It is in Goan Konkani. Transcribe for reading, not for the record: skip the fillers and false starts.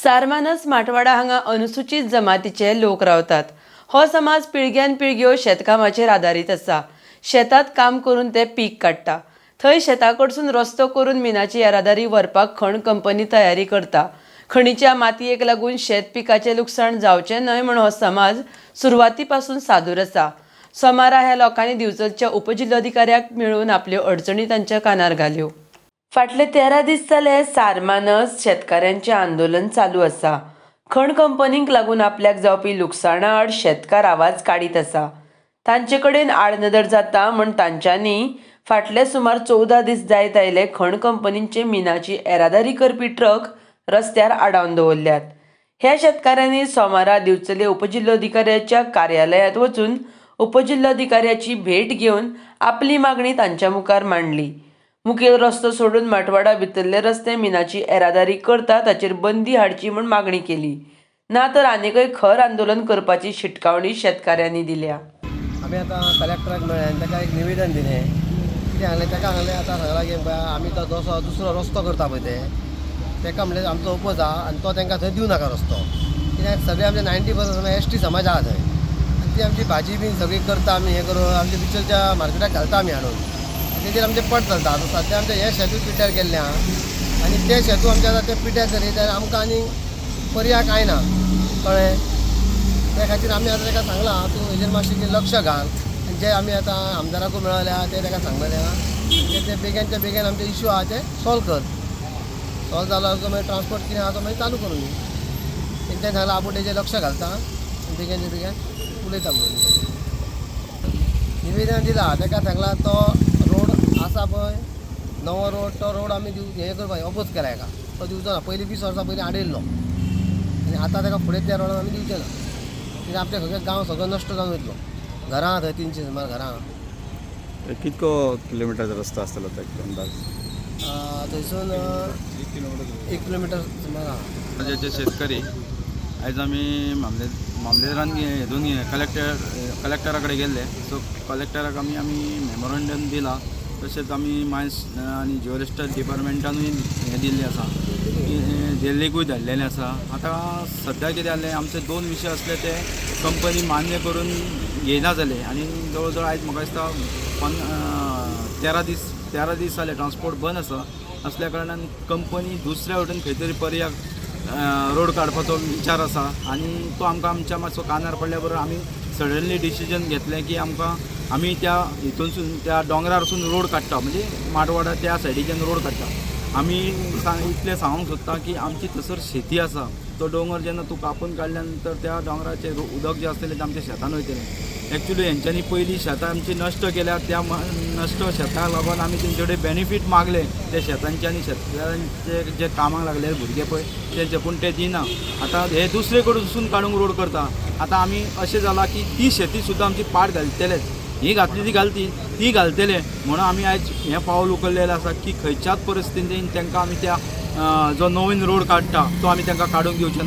सारमानस माटवाडा हांगा अनुसूचित जमातीचे लोक रावतात. हो समाज पिळग्यान पिळग्यो शेतकामाचेर आदारीत आसा. शेतात काम करून ते पीक काडटा. थंय शेता कडसून रस्तो करून मिनाची येरादारी व्हरपाक खण कंपनी तयारी करता. खणीच्या मातयेक लागून शेत पिकाचें लुकसाण जावचें न्हय म्हूण हो समाज सुरवाती पासून सादूर आसा. सोमारा ह्या लोकांनी दिवचलच्या उपजिल्लोधिकाऱ्याक मेळून आपल्यो अडचणी तांच्या कानार घाल्यो. फाटले 13 दीस जाले सारमानस शेतकाऱ्यांचें आंदोलन चालू आसा. खण कंपनींक लागून आपल्याक जावपी लुकसाणा आड शेतकार आवाज काडीत आसा. तांचे कडेन आडनदर जाता म्हूण तांच्यांनी फाटले सुमार 14 दीस जायत आयले खण कंपनींचे मिनाची येरादारी करपी ट्रक रस्त्यार आडावन दवरल्यात. ह्या शेतकाऱ्यांनी सोमारा दिवचले उपजिल्लोधिकाऱ्याच्या कार्यालयांत वचून उपजिल्लोधिकाऱ्याची भेट घेवन आपली मागणी तांच्या मुखार मांडली. मुखेल रस्तो सोडून माटवाडा भितरले रस्ते मिनाची येरादारी करता ताचेर बंदी हाडची म्हूण मागणी केली. ना तर आनीकय खर आंदोलन करपाची शिटकावणी शेतकाऱ्यांनी दिल्या. आमी आतां कलेक्टराक मेळ्ळे आनी ताका एक निवेदन दिलें. कितें सांगलें ताका, सांगलें आतां सांगलां की आमी तो जसो दुसरो रस्तो करता पळय ते ताका म्हणलें आमचो ओपोज आहा आनी तो तांकां थंय दिवं नाका रस्तो, कित्याक सगळे आमचे 90% एस टी समाज आहा थंय आनी ती आमची भाजी बीन सगळी करता आमी, हें करून आमच्या बिचोलच्या मार्केटाक घालता आमी हाडून आनी तेजेर आमचें पट चलता. आतां सद्या आमचें हें शेतूय पिड्ड्यार गेल्लें आहा आनी तें शेतू आमचें आतां तें पिड्ड्यार जालें जाल्यार आमकां आनी पर्याय कांय ना, कळ्ळें? त्या खातीर आमी आतां ताका सांगलां, तूं हेजेर मातशें कितें लक्ष घाल आनी जे आमी आतां आमदाराकूय मेळ्ळ्या ते ताका सांगलेलें आहा ते ते बेगीनच्या बेगीन आमचे इश्यू आहा ते सॉल्व कर. सॉल्व जालो तो मागीर ट्रान्सपोर्ट कितें आहा तो मागीर चालू करून दी. तेंच्यांनी सांगलां आपूण तेजेर लक्ष घालता आनी बेगीनच्या बेगीन उलयता म्हणून. निवेदन दिलां ताका, सांगलां तो रोड आसा पळय नवो रोड, तो रोड आमी दिव हें करपाक ओपोज केला हेका, तो दिवचो ना. पयलीं 20 वर्सां पयलीं आडयल्लो आनी आतां ताका फुडें त्या रोडान आमी दिवचे ना, कित्याक आमचे सगळे गांव सगळो नश्ट जावन वयतलो. घरां आहा थंय 300 सुमार घरां आहा. कितको किलोमिटरचो रस्तो आसतलो तो एक अंदाज? थंयसून 1 किलोमिटर सुमार आहा. राज्याचे शेतकरी आयज आमी मामलेदारान हेतून कलेक्टरा कडेन गेल्ले. सो कलेक्टराक आमी आमी मेमोरंडम दिला. तशेंच आमी मायन्स आनी जिओलिस्टल डिपार्टमेंटानूय हें दिल्लें आसा की दिल्लीकूय धाडलेलें आसा. आतां सद्या कितें जालें, आमचे दोन विशय आसले ते कंपनी मान्य करून घेयना जाले आनी जवळ जवळ आयज म्हाका दिसता 13 दीस, 13 दीस जाले ट्रान्सपोर्ट बंद आसा. असल्या कारणान कंपनी दुसऱ्या वटेन खंय तरी पर्याय रोड काडपाचो विचार आसा आनी तो आमकां आमच्या मातसो कानार पडल्या बरोबर आमी सडनली डिसिजन घेतलें की आमकां आमी त्या हितूनसून त्या दोंगरारसून रोड काडटा, म्हणजे माटवाडा त्या सायडीच्यान रोड काडटा. आमी सांग इतलें सांगूंक सोदता की आमची थंयसर शेती आसा. तो दोंगर जेन्ना तूं कापून काडल्या नंतर त्या दोंगराचेर उदक जें आसतलें तें आमच्या शेतान वयतलें. एक्चुली हेंच्यांनी पयलीं शेतां आमची नश्ट केल्या. त्या नश्ट शेतांक लागून आमी तेंचे कडेन बेनिफीट मागले त्या शेतांचे आनी शेतकारांचे जे कामाक लागले भुरगे पळय तेंचे, पूण ते दिना. आतां हे दुसरे कडसून काडूंक रोड करता. आतां आमी अशें जालां की ती शेती सुद्दां आमची पाड घालतलेच. ही घातली ती घालती ती घालतले म्हणून आमी आयज हें पावल उखल्लेलें आसा की खंयच्याच परिस्थितीन तांकां आमी त्या जो नवीन रोड काडटा तो आमी तांकां काडूंक दिवचे ना.